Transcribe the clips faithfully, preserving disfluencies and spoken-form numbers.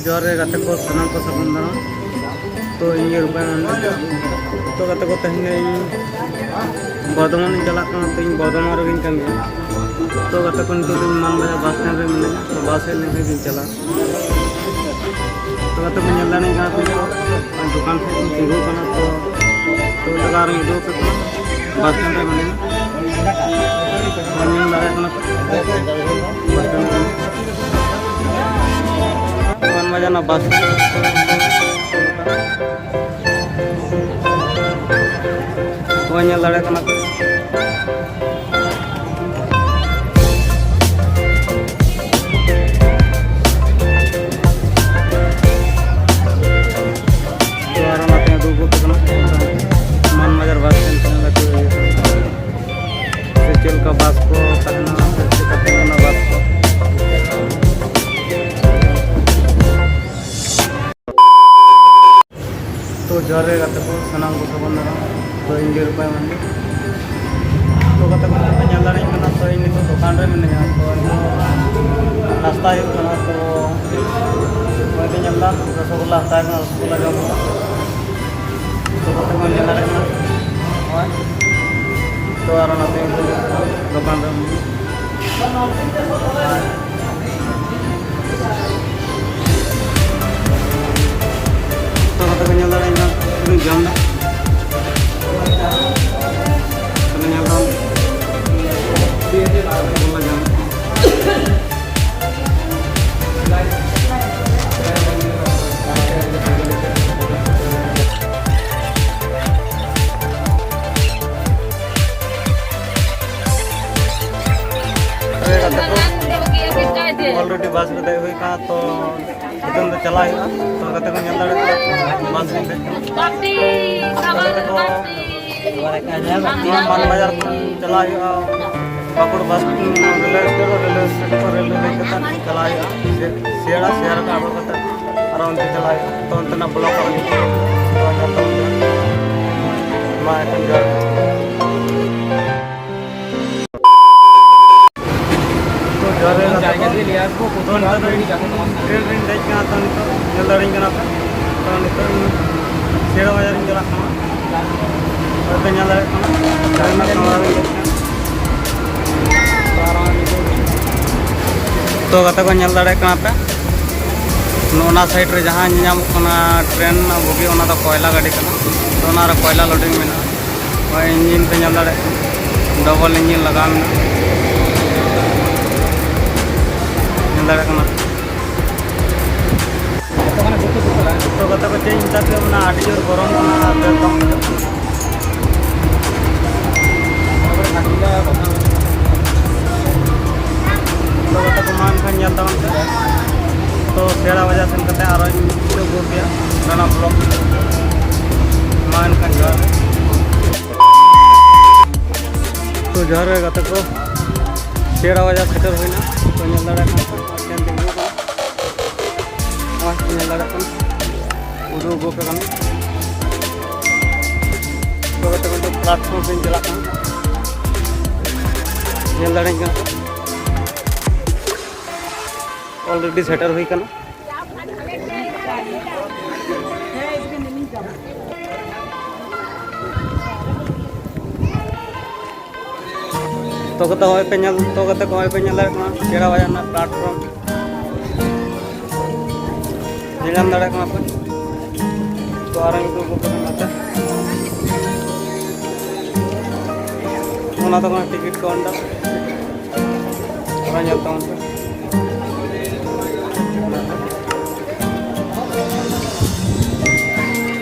ᱡᱚᱦᱟᱨ ᱜᱮ ᱜᱟᱛᱮ ᱠᱚ, ᱥᱟᱱᱟᱢ ᱠᱚ ᱥᱟᱹᱜᱩᱱ ᱫᱟᱨᱟᱢ᱾ ᱛᱚ, ᱤᱧ ᱜᱮ ᱨᱩᱯᱟᱭ ᱢᱟᱱᱰᱤ᱾ ᱛᱚ, ᱜᱟᱛᱮ ᱠᱚ, ᱛᱮᱦᱮᱧ ᱫᱚ ᱤᱧ ᱵᱚᱨᱫᱷᱚᱢᱟᱱ ᱤᱧ ᱪᱟᱞᱟᱜ ᱠᱟᱱᱟ᱾ ᱛᱚ, ᱤᱧ ᱵᱚᱨᱫᱷᱚᱢᱟᱱ ᱨᱮᱜᱮᱧ ᱠᱟᱹᱢᱤᱭᱟ᱾ ᱛᱚ, ᱜᱟᱛᱮ ᱠᱚ, ᱱᱤᱛᱚᱜ ᱫᱚ ᱤᱧ ᱢᱟᱱ ᱵᱟᱡᱟᱨ ᱵᱟᱥ ᱥᱴᱮᱱᱰ ᱨᱮ ᱢᱤᱱᱟᱹᱧᱟ᱾ ᱛᱚ, ᱵᱟᱥ ᱦᱮᱡ ᱞᱮᱱᱠᱷᱟᱱ ᱜᱤᱧ ᱪᱟᱞᱟᱜᱼᱟ᱾ ᱛᱚ, ᱜᱟᱛᱮ ᱠᱚ, ᱧᱮᱞ ᱫᱟᱲᱮᱭᱟᱜ ᱠᱟᱱᱟ ᱯᱮ, ᱱᱤᱛᱚᱜ ᱫᱚᱠᱟᱱ ᱴᱷᱮᱱ ᱤᱧ ᱛᱤᱸᱜᱩ ᱠᱟᱱᱟ᱾ ᱛᱚ, ᱛᱚ, ᱱᱤᱛᱚᱜ ᱫᱚ ᱟᱨ ᱢᱤᱫ ᱫᱷᱟᱣ ᱯᱮ ᱵᱟᱥ ᱥᱴᱮᱱᱰ ᱨᱮ ᱢᱤᱱᱟᱹᱧᱟ᱾ ᱛᱚ, ᱧᱮᱞ ᱫᱟᱲᱮᱭᱟᱜ ᱠᱟᱱᱟ ᱯᱮ, ᱵᱟᱥ ᱥᱴᱮᱱᱰ ᱨᱮ ᱢᱤᱱᱟᱹᱧᱟ᱾ ᱢᱟᱱ ᱵᱟᱡᱟᱨ ᱨᱮᱱᱟᱜ ᱵᱟᱥ ᱥᱴᱮᱱᱰ᱾ ᱱᱚᱜᱼᱚᱭ ᱧᱮᱞ ᱫᱟᱲᱮᱭᱟᱜ ᱠᱟᱱᱟ ᱯᱮ᱾ ᱛᱚ, ᱟᱨ ᱚᱱᱟᱛᱮ ᱩᱫᱩᱜ ᱟᱯᱮ ᱠᱟᱱᱟ᱾ ᱢᱟᱱ ᱵᱟᱡᱟᱨ ᱵᱟᱥ ᱥᱴᱮᱱᱰ ᱠᱷᱚᱱ ᱞᱟᱹᱴᱩ ᱤᱭᱟᱹ ᱠᱟᱱᱟ᱾ ᱥᱮ ᱪᱮᱫ ᱞᱮᱠᱟ ᱵᱟᱥ ᱠᱚ ᱛᱟᱦᱮᱱᱟ, ᱥᱮ ᱪᱮᱫ ᱞᱮᱠᱟ ᱛᱤᱸᱜᱩᱱᱟ ᱵᱟᱥ ᱠᱚ᱾ ᱛᱚ, ᱡᱚᱦᱟᱨ ᱜᱮ ᱜᱟᱛᱮ ᱠᱚ, ᱥᱟᱱᱟᱢ ᱠᱚ ᱥᱟᱹᱜᱩᱱ ᱫᱟᱨᱟᱢ᱾ ᱛᱚ, ᱤᱧ ᱜᱮ ᱨᱩᱯᱟᱭ ᱢᱟᱱᱰᱤ᱾ ᱛᱚ, ᱜᱟᱛᱮ ᱠᱚ, ᱱᱤᱛᱚᱜ ᱯᱮ ᱧᱮᱞ ᱫᱟᱲᱮᱭᱟᱜ ᱠᱟᱱᱟ, ᱛᱚ, ᱤᱧ ᱱᱤᱛᱚᱜ ᱫᱚᱠᱟᱱ ᱨᱮ ᱢᱤᱱᱟᱹᱧᱟ᱾ ᱛᱚ, ᱱᱤᱛᱚᱜ ᱱᱟᱥᱛᱟ ᱦᱩᱭᱩᱜ ᱠᱟᱱᱟ᱾ ᱛᱚ, ᱱᱚᱜᱼᱚᱭ ᱯᱮ ᱧᱮᱞ ᱮᱫᱟ, ᱨᱚᱥᱚᱜᱳᱞᱞᱟ ᱦᱟᱛᱟᱣ ᱠᱟᱱᱟ, ᱨᱚᱥᱚᱜᱳᱞᱞᱟ ᱡᱚᱢ ᱦᱩᱭᱩᱜᱼᱟ᱾ ᱛᱚ, ᱜᱟᱛᱮ ᱠᱚ, ᱧᱮᱞ ᱫᱟᱲᱮᱭᱟᱜ ᱠᱟᱱᱟ, ᱱᱚᱜᱼᱚᱭ᱾ ᱛᱚ, ᱟᱨ ᱚᱱᱟᱛᱮ ᱫᱚᱠᱟᱱ ᱨᱮ ᱢᱤᱱᱟᱹᱧᱟ᱾ ᱛᱚ, ᱜᱟᱛᱮ ᱠᱚ, ᱧᱮᱞ ᱫᱟᱲᱮᱭᱟᱜ ᱠᱟᱱᱟ, ᱛᱤᱱᱟᱹᱜ ᱡᱟᱢ ᱫᱟ᱾ ᱛᱚᱵᱮ ᱧᱮᱞ ᱫᱟᱢ᱾ ᱵᱚᱞᱟ ᱡᱟᱢ᱾ ᱟᱞᱨᱮᱰᱤ ᱵᱟᱥ ᱨᱮ ᱫᱮᱡ ᱦᱩᱭ ᱠᱟᱱᱟ, ᱛᱚ ᱱᱤᱛᱚᱝ ᱫᱚ ᱪᱟᱞᱟᱜ ᱦᱩᱭᱩᱜᱼᱟ᱾ ᱛᱚ, ᱜᱟᱛᱮ ᱠᱚ, ᱧᱮᱞ ᱫᱟᱲᱮᱭᱟᱜ ᱠᱟᱱᱟ, ᱵᱟᱥ ᱨᱤᱧ ᱫᱮᱡ ᱠᱟᱱᱟ᱾ ᱜᱟᱛᱮ ᱠᱚ, ᱱᱚᱣᱟ ᱢᱟᱱ ᱵᱟᱡᱟᱨ ᱠᱷᱚᱱ ᱪᱟᱞᱟᱜ ᱦᱩᱭᱩᱜᱼᱟ ᱯᱟᱹᱠᱩᱲ ᱵᱟᱥ, ᱨᱮᱞᱣᱮ ᱥᱴᱮᱥᱚᱱ, ᱨᱮᱞᱣᱮ ᱥᱴᱮᱥᱚᱱ ᱠᱷᱚᱱ ᱨᱮᱞᱣᱮ ᱫᱮᱡ ᱠᱟᱛᱮ ᱪᱟᱞᱟᱜ ᱦᱩᱭᱩᱜᱼᱟ᱾ ᱥᱤ-, ᱥᱤᱭᱟᱲᱟ, ᱥᱤᱭᱟᱲᱟ ᱠᱷᱚᱱ ᱟᱬᱜᱚ ᱠᱟᱛᱮ ᱟᱨᱚ ᱚᱱᱛᱮ ᱪᱟᱞᱟᱜ ᱦᱩᱭᱩᱜᱼᱟ᱾ ᱛᱚ, ᱚᱱᱛᱮᱱᱟᱜ ᱵᱞᱚᱜ ᱟᱨᱚ ᱦᱤᱡᱩᱜ ᱠᱟᱱᱟ᱾ ᱛᱚ, ᱧᱮᱞ ᱛᱟᱵᱚᱱ ᱯᱮ᱾ ᱢᱟ ᱮᱱᱠᱷᱟᱱ ᱡᱚᱦᱟᱨ ᱜᱮ᱾ ᱛᱚ, ᱡᱚᱦᱟᱨ ᱜᱮ ᱜᱟᱛᱮ ᱠᱚ᱾ ᱛᱚ, ᱱᱤᱛᱚᱜ ᱫᱚ ᱤᱧ ᱴᱨᱮᱱ ᱨᱤᱧ ᱫᱮᱡ ᱠᱟᱱᱟ᱾ ᱛᱚ, ᱱᱤᱛᱚᱜ ᱧᱮᱞ ᱫᱟᱲᱮᱧ ᱠᱟᱱᱟ ᱯᱮ᱾ ᱛᱚ, ᱱᱤᱛᱚᱜ ᱤᱧ ᱥᱤᱭᱟᱲᱟ ᱵᱟᱡᱟᱨᱤᱧ ᱪᱟᱞᱟᱜ ᱠᱟᱱᱟ᱾ ᱛᱚ, ᱯᱮ ᱧᱮᱞ ᱫᱟᱲᱮᱭᱟᱜ ᱠᱟᱱᱟ, ᱴᱨᱮᱱ ᱨᱮᱱᱟᱜ ᱠᱮᱢᱮᱨᱟ ᱨᱤᱧ ᱫᱮᱡ ᱠᱟᱱᱟ᱾ ᱛᱚ, ᱜᱟᱛᱮ ᱠᱚ, ᱧᱮᱞ ᱫᱟᱲᱮᱭᱟᱜ ᱠᱟᱱᱟ ᱯᱮ, ᱱᱚᱜᱼᱚ ᱱᱟ ᱥᱟᱭᱤᱰ ᱨᱮ ᱡᱟᱦᱟᱸ ᱧᱮᱞ ᱧᱟᱢᱚᱜ ᱠᱟᱱᱟ ᱴᱨᱮᱱ ᱨᱮᱱᱟᱜ ᱵᱳᱜᱤ, ᱚᱱᱟ ᱫᱚ ᱠᱚᱭᱞᱟ ᱜᱟᱹᱰᱤ ᱠᱟᱱᱟ᱾ ᱛᱚ, ᱚᱱᱟ ᱨᱮ ᱠᱚᱭᱞᱟ ᱞᱳᱰᱤᱝ ᱢᱮᱱᱟᱜᱼᱟ᱾ ᱱᱚᱜᱼᱚᱭ ᱤᱧᱡᱤᱱ ᱯᱮ ᱧᱮᱞ ᱫᱟᱲᱮᱭᱟᱜ ᱠᱟᱱᱟ, ᱰᱚᱵᱚᱞ ᱤᱧᱡᱤᱱ ᱞᱟᱜᱟᱣ ᱢᱮᱱᱟᱜᱼᱟ᱾ ᱧᱮᱞ ᱫᱟᱲᱮᱭᱟᱜ ᱠᱟᱱᱟ᱾ ᱛᱚ, ᱜᱟᱛᱮ ᱠᱚ, ᱪᱮᱫ ᱤᱧ ᱢᱮᱛᱟ ᱯᱮᱭᱟ, ᱢᱟᱱᱮ, ᱟᱹᱰᱤ ᱡᱳᱨ ᱜᱚᱨᱚᱢ ᱠᱟᱱᱟ ᱟᱨ ᱵᱮᱥ ᱵᱟᱝ ᱵᱩᱡᱷᱟᱹᱜ ᱠᱟᱱᱟ᱾ ᱛᱚ, ᱜᱟᱛᱮ ᱠᱚ, ᱢᱟ ᱮᱱᱠᱷᱟᱱ ᱧᱮᱞ ᱛᱟᱵᱚᱱ ᱯᱮ᱾ ᱛᱚ, ᱥᱮᱭᱟᱲᱟ ᱵᱟᱡᱟᱨ ᱥᱮᱱ ᱠᱟᱛᱮ ᱟᱨᱚᱧ ᱟᱹᱜᱩ ᱯᱮᱭᱟ ᱚᱱᱟ ᱵᱞᱚᱜ᱾ ᱢᱟ ᱮᱱᱠᱷᱟᱱ ᱡᱚᱦᱟᱨ᱾ ᱛᱚ, ᱡᱚᱦᱟᱨ ᱜᱮ ᱜᱟᱛᱮ ᱠᱚ, ᱥᱮᱭᱟᱲᱟ ᱵᱟᱡᱟᱨ ᱥᱮᱴᱮᱨ ᱦᱩᱭᱱᱟ᱾ ᱛᱚ, ᱧᱮᱞ ᱫᱟᱲᱮᱭᱟᱜ ᱠᱟᱱᱟ ᱯᱮ, ᱴᱨᱮᱱ ᱛᱤᱸᱜᱩ ᱠᱟᱱᱟ᱾ ᱱᱚᱜᱼᱚᱭ ᱧᱮᱞ ᱫᱟᱲᱮᱭᱟᱜ ᱠᱟᱱᱟ, ᱩᱰᱩᱠ ᱜᱚᱫ ᱠᱟᱱᱟ᱾ ᱛᱚ, ᱜᱟᱛᱮ ᱠᱚ, ᱱᱤᱛᱚᱜ ᱯᱞᱟᱴᱯᱷᱚᱨᱢ ᱥᱮᱫ ᱤᱧ ᱪᱟᱞᱟᱜ ᱠᱟᱱᱟ᱾ ᱧᱮᱞ ᱫᱟᱲᱮᱭᱟᱜ ᱠᱟᱱᱟ ᱯᱮ, ᱚᱞᱨᱮᱰᱤ ᱥᱮᱴᱮᱨ ᱦᱩᱭ ᱠᱟᱱᱟ᱾ ᱛᱚ, ᱜᱟᱛᱮ, ᱦᱚᱸᱜᱼᱚᱭ ᱯᱮ ᱧᱮᱞ, ᱛᱚ, ᱜᱟᱛᱮ ᱠᱚ, ᱦᱚᱸᱜᱼᱚᱭ ᱯᱮ ᱧᱮᱞ ᱫᱟᱲᱮᱭᱟᱜ ᱠᱟᱱᱟ ᱥᱮᱭᱟᱲᱟ ᱵᱟᱡᱟᱨ ᱨᱮᱱᱟᱜ ᱯᱞᱟᱴᱯᱷᱚᱨᱢ᱾ ᱧᱮᱞ ᱧᱟᱢ ᱫᱟᱲᱮᱭᱟᱜ ᱠᱟᱱᱟ ᱯᱮ᱾ ᱛᱚ, ᱟᱨᱚ ᱧᱩᱛᱩᱢ ᱠᱚ ᱯᱮ ᱧᱮᱞ ᱫᱟ᱾ ᱚᱱᱟ ᱫᱚ ᱠᱟᱱᱟ ᱴᱤᱠᱤᱴ ᱠᱟᱣᱩᱱᱴᱟᱨ᱾ ᱚᱱᱟ ᱧᱮᱞ ᱛᱟᱵᱚᱱ ᱯᱮ᱾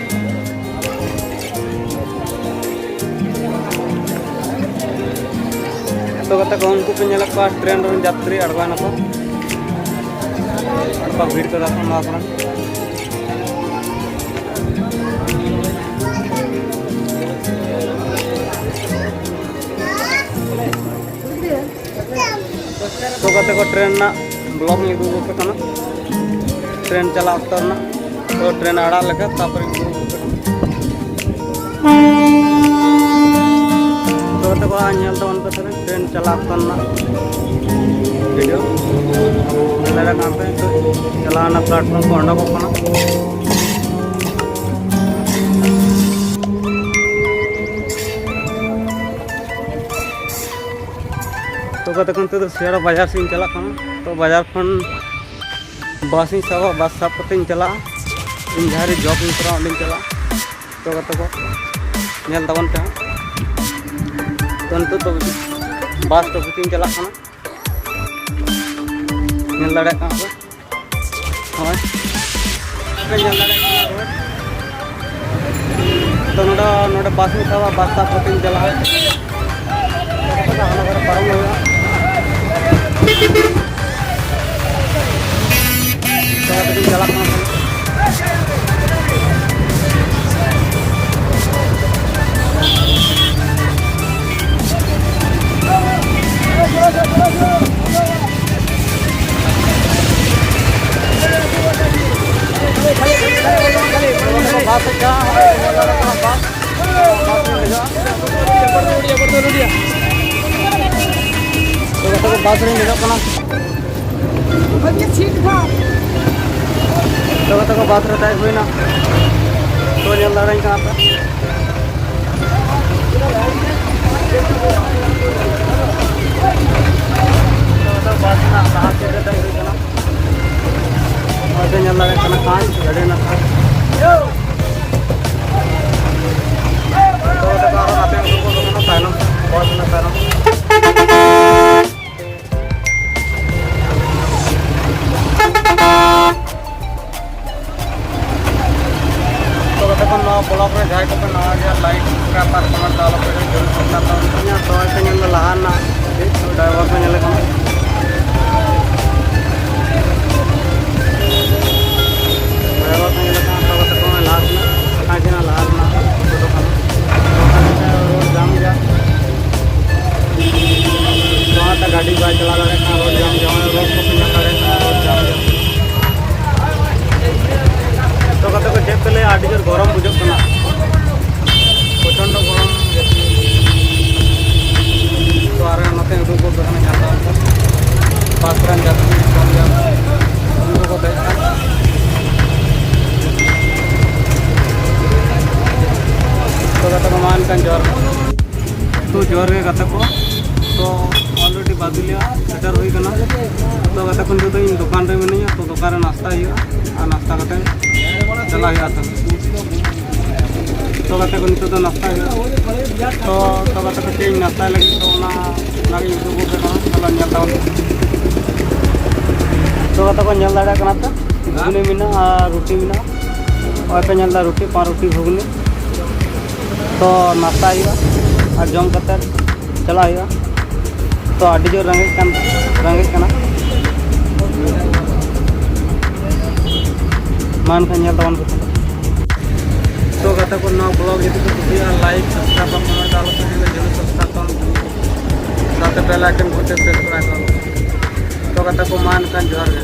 ᱛᱚ, ᱜᱟᱛᱮ ᱠᱚ, ᱩᱱᱠᱩ ᱯᱮ ᱧᱮᱞᱮᱫ ᱠᱚᱣᱟ, ᱴᱨᱮᱱ ᱨᱮᱱ ᱡᱟᱛᱨᱤ ᱟᱬᱜᱚᱭᱮᱱᱟ ᱠᱚ᱾ ᱟᱨ ᱠᱚ ᱵᱷᱤᱲ ᱠᱟᱫᱟ ᱠᱚ ᱱᱚᱣᱟ ᱠᱚᱨᱮ᱾ ᱛᱚ, ᱜᱟᱛᱮ ᱠᱚ, ᱴᱨᱮᱱ ᱨᱮᱱᱟᱜ ᱵᱞᱚᱜ ᱤᱧ ᱩᱫᱩᱜ ᱟᱯᱮ ᱠᱟᱱᱟ, ᱴᱨᱮᱱ ᱪᱟᱞᱟᱜ ᱚᱠᱛᱚ ᱨᱮᱱᱟᱜ᱾ ᱛᱚ, ᱴᱨᱮᱱ ᱟᱲᱟᱜ ᱞᱮᱠᱟ, ᱛᱟᱨᱯᱚᱨᱮ ᱤᱧ ᱩᱫᱩᱜ ᱟᱯᱮ ᱠᱟᱱᱟ᱾ ᱛᱟᱠᱚ ᱧᱮᱞ ᱛᱟᱵᱚᱱ ᱯᱮ ᱛᱟᱦᱞᱮ ᱴᱨᱮᱱ ᱪᱟᱞᱟᱣ ᱚᱠᱛᱚ ᱨᱮᱱᱟᱜ ᱵᱷᱤᱰᱤᱭᱳ᱾ ᱧᱮᱞ ᱫᱟᱲᱮᱭᱟᱜ ᱠᱟᱱ ᱯᱮ, ᱱᱤᱛᱚᱜ ᱪᱟᱞᱟᱣ ᱮᱱᱟ, ᱯᱞᱟᱴᱯᱷᱚᱨᱢ ᱠᱚ ᱚᱰᱚᱠᱚᱜ ᱠᱟᱱᱟ᱾ ᱛᱚ ᱜᱟᱛᱮ ᱠᱚ, ᱱᱤᱛᱚᱜ ᱫᱚ ᱥᱤᱭᱟᱲᱟ ᱵᱟᱡᱟᱨ ᱥᱮᱫ ᱤᱧ ᱪᱟᱞᱟᱜ ᱠᱟᱱᱟ᱾ ᱛᱚ ᱵᱟᱡᱟᱨ ᱠᱷᱚᱱ ᱵᱟᱥ ᱤᱧ ᱥᱟᱵᱟ, ᱵᱟᱥ ᱥᱟᱵ ᱠᱟᱛᱮ ᱤᱧ ᱪᱟᱞᱟᱜᱼᱟ᱾ ᱤᱧ ᱡᱟᱦᱟᱸ ᱨᱮ ᱡᱚᱵ ᱤᱧ ᱠᱚᱨᱟᱣᱟ, ᱚᱸᱰᱮᱧ ᱪᱟᱞᱟᱜᱼᱟ᱾ ᱛᱚ ᱜᱟᱛᱮ ᱠᱚ, ᱧᱮᱞ ᱛᱟᱵᱚᱱ ᱯᱮ ᱦᱟᱸᱜ᱾ ᱛᱚ ᱱᱤᱛᱚᱜ ᱫᱚ ᱵᱟᱥ ᱥᱴᱚᱯ ᱤᱧ ᱪᱟᱞᱟᱜ ᱠᱟᱱᱟ᱾ ᱧᱮᱞ ᱫᱟᱲᱮᱭᱟᱜ ᱠᱟᱱᱟ ᱯᱮ, ᱱᱚᱜᱼᱚᱭ ᱯᱮ ᱧᱮᱞ ᱫᱟᱲᱮᱭᱟᱜ ᱠᱟᱱᱟ ᱨᱳᱰ᱾ ᱛᱚ ᱱᱚᱰᱮ, ᱱᱚᱰᱮ ᱵᱟᱥ ᱤᱧ ᱥᱟᱵᱟ, ᱵᱟᱥ ᱥᱟᱵ ᱠᱟᱛᱮᱧ ᱪᱟᱞᱟᱜᱼᱟ᱾ ᱦᱟᱱᱟ ᱫᱷᱟᱨᱮ ᱯᱟᱨᱚᱢ ᱦᱩᱭᱩᱜᱼᱟ᱾ ᱛᱚ ᱠᱟᱹᱴᱤᱡ ᱪᱟᱞᱟᱜ ᱠᱟᱱᱟ᱾ ᱵᱟᱥ ᱨᱤᱧ ᱫᱮᱡᱚᱜᱼᱟ᱾ ᱛᱚ ᱜᱟᱛᱮ ᱠᱚ, ᱵᱟᱥ ᱨᱤᱧ ᱫᱮᱡᱚᱜ ᱠᱟᱱᱟ᱾ ᱵᱷᱟᱹᱜᱤ ᱥᱤᱴ ᱛᱷᱟ᱾ ᱛᱚ ᱜᱟᱛᱮ ᱠᱚ, ᱵᱟᱥ ᱨᱮ ᱫᱮᱡ ᱦᱩᱭᱱᱟ᱾ ᱛᱚ ᱧᱮᱞ ᱫᱟᱲᱮᱭᱟᱹᱧ ᱠᱟᱱᱟ ᱯᱮ᱾ ᱛᱚ ᱜᱟᱛᱮ ᱠᱚ, ᱵᱟᱥ ᱨᱮᱱᱟᱜ ᱞᱟᱦᱟ ᱥᱤᱴ ᱨᱮ ᱫᱮᱡ ᱦᱩᱭ ᱠᱟᱱᱟ᱾ ᱱᱚᱜᱼᱚᱭ ᱯᱮ ᱧᱮᱞ ᱫᱟᱲᱮᱭᱟᱜ ᱠᱟᱱᱟ ᱠᱟᱸᱪ, ᱜᱟᱹᱰᱤ ᱨᱮᱱᱟᱜ ᱠᱟᱸᱪ᱾ ᱛᱚ ᱜᱟᱛᱮ ᱠᱚ, ᱟᱨᱚ ᱱᱟᱛᱮ ᱩᱰᱩᱠ ᱜᱚᱫ ᱠᱟᱱᱟ ᱛᱟᱭᱱᱚᱢ, ᱵᱟᱥ ᱨᱮᱱᱟᱜ ᱛᱟᱭᱱᱚᱢ᱾ ᱛᱚ ᱜᱟᱛᱮ ᱠᱚ, ᱱᱚᱣᱟ ᱵᱞᱚᱜ ᱨᱮ ᱡᱟᱦᱟᱸᱭ ᱠᱚᱯᱮ ᱱᱟᱣᱟ ᱜᱮᱭᱟ, ᱞᱟᱭᱤᱠ, ᱥᱟᱵᱥᱠᱨᱟᱭᱤᱵ ᱟᱨ ᱠᱚᱢᱮᱱᱴ ᱫᱚ ᱟᱞᱚᱯᱮ ᱦᱤᱲᱤᱧ ᱡᱟᱹᱨᱩᱲ ᱫᱚᱨᱠᱟᱨ ᱛᱟᱵᱚᱱ᱾ ᱤᱧᱟᱹᱜ ᱥᱚᱦᱚᱡ ᱛᱮ ᱧᱮᱞ ᱫᱚ ᱞᱟᱦᱟ ᱨᱮᱱᱟᱜ ᱰᱨᱟᱭᱵᱷᱟᱨ ᱠᱚ ᱧᱮᱞᱮ ᱠᱟᱱᱟ᱾ ᱰᱨᱟᱭᱵᱷᱟᱨ ᱠᱚ ᱧᱮᱞᱮ ᱠᱟᱱᱟ, ᱛᱚ ᱜᱟᱛᱮ ᱠᱚ ᱞᱟᱦᱟ ᱨᱮᱱᱟᱜ, ᱯᱷᱟᱸᱠᱟ ᱜᱮᱭᱟ ᱞᱟᱦᱟ ᱨᱮᱱᱟᱜ ᱯᱷᱳᱴᱳ ᱠᱟᱱᱟ᱾ ᱨᱳᱰ ᱡᱟᱢ ᱜᱮᱭᱟ᱾ ᱱᱚᱣᱟᱛᱮ ᱜᱟᱹᱰᱤ ᱵᱟᱭ ᱪᱟᱞᱟᱣ ᱫᱟᱲᱮᱭᱟᱜ ᱠᱟᱱᱟ, ᱨᱳᱰ ᱡᱟᱢ ᱜᱮᱭᱟ᱾ ᱨᱳᱰ ᱠᱚᱯᱮ ᱧᱮᱞ ᱫᱟᱲᱮᱭᱟᱜ ᱠᱟᱱᱟ, ᱨᱳᱰ ᱡᱟᱢ ᱜᱮᱭᱟ᱾ ᱛᱚ ᱜᱟᱛᱮ ᱠᱚ, ᱪᱮᱫ ᱯᱮ ᱞᱟᱹᱭᱟ, ᱟᱹᱰᱤ ᱡᱳᱨ ᱜᱚᱨᱚᱢ ᱵᱩᱡᱷᱟᱹᱜ ᱠᱟᱱᱟ, ᱯᱨᱚᱪᱚᱱᱰᱚ ᱜᱚᱨᱚᱢ᱾ ᱡᱚᱦᱟᱨ ᱜᱮ᱾ ᱛᱚ ᱡᱚᱦᱟᱨ ᱜᱮ ᱜᱟᱛᱮ ᱠᱚ᱾ ᱛᱚ already ᱵᱟᱫᱩᱞᱤᱭᱟ ᱥᱮᱴᱮᱨ ᱦᱩᱭ ᱠᱟᱱᱟ᱾ ᱛᱚ ᱜᱟᱛᱮ ᱠᱚ, ᱱᱤᱛᱚᱜ ᱫᱚ ᱤᱧ ᱫᱚᱠᱟᱱ ᱨᱮ ᱢᱤᱱᱟᱹᱧᱟ᱾ ᱛᱚ ᱫᱚᱠᱟᱱ ᱨᱮ ᱱᱟᱥᱛᱟ ᱦᱩᱭᱩᱜᱼᱟ, ᱟᱨ ᱱᱟᱥᱛᱟ ᱠᱟᱛᱮ ᱪᱟᱞᱟᱜ ᱦᱩᱭᱩᱜᱼᱟ᱾ ᱛᱚ ᱛᱚ ᱜᱟᱛᱮ ᱠᱚ, ᱱᱤᱛᱚᱜ ᱫᱚ ᱱᱟᱥᱛᱟ ᱦᱩᱭᱩᱜᱼᱟ᱾ ᱛᱚ ᱛᱚ ᱜᱟᱛᱮ ᱠᱚ, ᱪᱮᱫ ᱤᱧ ᱱᱟᱥᱛᱟᱭ ᱞᱟᱹᱜᱤᱫ, ᱛᱚ ᱚᱱᱟ ᱚᱱᱟᱜᱤᱧ ᱩᱫᱩᱜ ᱟᱯᱮ ᱠᱟᱱᱟ᱾ ᱛᱟᱦᱞᱮ ᱧᱮᱞ ᱛᱟᱵᱚᱱ ᱯᱮ᱾ ᱛᱚ ᱜᱟᱛᱮ ᱠᱚ, ᱧᱮᱞ ᱫᱟᱲᱮᱭᱟᱜ ᱠᱟᱱᱟ ᱯᱮ, ᱜᱷᱩᱜᱽᱱᱤ ᱢᱮᱱᱟᱜᱼᱟ ᱟᱨ ᱨᱩᱴᱤ ᱢᱮᱱᱟᱜᱼᱟ᱾ ᱱᱚᱜᱼᱚᱭ ᱯᱮ ᱧᱮᱞ ᱮᱫᱟ, ᱨᱩᱴᱤ, ᱯᱟᱸᱪ ᱨᱩᱴᱤ ᱜᱷᱩᱜᱽᱱᱤ᱾ ᱛᱚ ᱱᱟᱥᱛᱟ ᱦᱩᱭᱩᱜᱼᱟ ᱟᱨ ᱡᱚᱢ ᱠᱟᱛᱮ ᱪᱟᱞᱟᱜ ᱦᱩᱭᱩᱜᱼᱟ᱾ ᱛᱚ ᱟᱹᱰᱤ ᱡᱳᱨ ᱨᱮᱸᱜᱮᱡ ᱠᱟᱱ, ᱨᱮᱸᱜᱮᱡ ᱠᱟᱱᱟ᱾ ᱢᱟ ᱮᱱᱠᱷᱟᱱ ᱧᱮᱞ ᱛᱟᱵᱚᱱ ᱯᱮ ᱛᱟᱦᱞᱮ᱾ ᱛᱚ ᱜᱟᱛᱮ ᱠᱚ, ᱱᱚᱣᱟ vlog ᱡᱩᱫᱤ ᱯᱮ ᱠᱩᱥᱤᱭᱟᱜᱼᱟ, like, subscribe ᱵᱟᱝ ᱠᱚ ᱢᱮᱱ ᱟᱞᱚ ᱯᱮ ᱦᱤᱲᱤᱧᱟ, ᱡᱚᱨᱩᱨ subscribe ᱛᱟᱵᱚᱱ ᱯᱮ᱾ ᱥᱟᱶᱛᱮ bell icon ᱠᱚ ᱛᱮ press ᱠᱚᱨᱟ ᱛᱟᱵᱚᱱ ᱯᱮ᱾ ᱛᱚ ᱜᱟᱛᱮ ᱠᱚ, ᱢᱟ ᱮᱱᱠᱷᱟᱱ ᱡᱚᱦᱟᱨ ᱜᱮ᱾